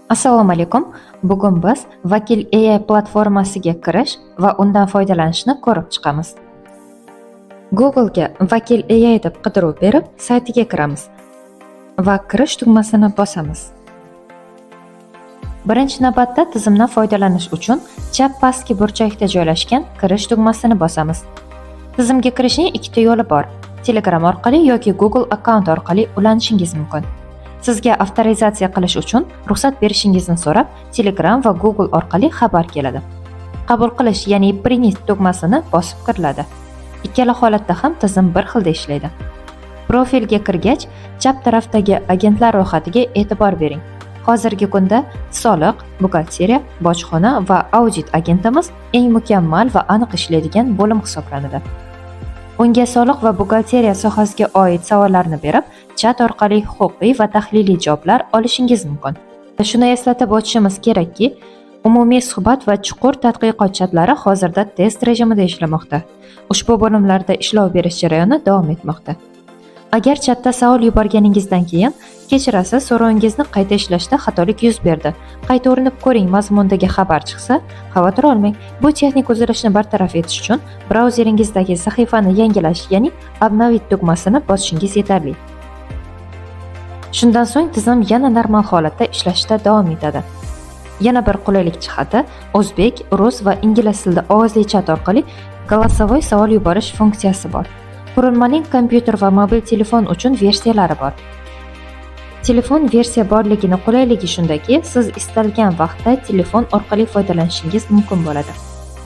Assalomu alaykum. Bugun biz Vakil AI platformasiga kirish va undan foydalanishni ko'rib chiqamiz. Google'ga Vakil AI deb qidiruv berib, saytiga kiramiz va kirish tugmasini bosamiz. Birinchi navbatda tizimdan foydalanish uchun chap pastki burchakda joylashgan kirish tugmasini bosamiz. Tizimga kirishning ikkita yo'li bor. Telegram orqali yoki Google akkaunt orqali ulanishingiz mumkin. Sizga avtorizatsiya qilish uchun ruxsat berishingizni so'rab, Telegram va Google orqali xabar keladi. Qabul qilish, ya'ni "Принять" tugmasini bosib kiriladi. Ikkala holatda ham tizim bir xilda ishlaydi. Profilga kirgach, chap tarafdagi agentlar ro'yxatiga e'tibor bering. Hozirgi kunda soliq, buxgalteriya, bojxona va audit agentimiz eng mukammal va aniq ishlaydigan bo'lim hisoblanadi. Unga soliq va buxgalteriya sohasiga oid savollarni berib, chat orqali huquqiy va tahliliy javoblar olishingiz mumkin. Shuni eslatib o'tishimiz kerakki, umumiy suhbat va chuqur tadqiqot chatlari hozirda test rejimida ishlamoqda. Ushbu bo'limlarda ishlov berish jarayoni davom etmoqda. Agar chatda savol yuborganingizdan keyin "Kechirasiz, so'rovingizni qayta ishlashda xatolik yuz berdi. Qayta urinib ko'ring" mazmundagi xabar chiqsa, xavotir olmang. Bu texnik uzilishni bartaraf etish uchun brauzeringizdagi sahifani yangilash, ya'ni "Обновить" tugmasini bosishingiz yetarli. Shundan so'ng tizim yana normal holatda ishlashda davom etadi. Yana bir qulaylik jihati o'zbek, rus va ingliz tilida ovozli chat orqali голосовой savol yuborish funksiyasi bor. Qurilmaning kompyuter va mobil telefon uchun versiyalari bor. Telefon versiya borligini qulayligi shundaki, siz istalgan vaqtda telefon orqali foydalanishingiz mumkin bo'ladi.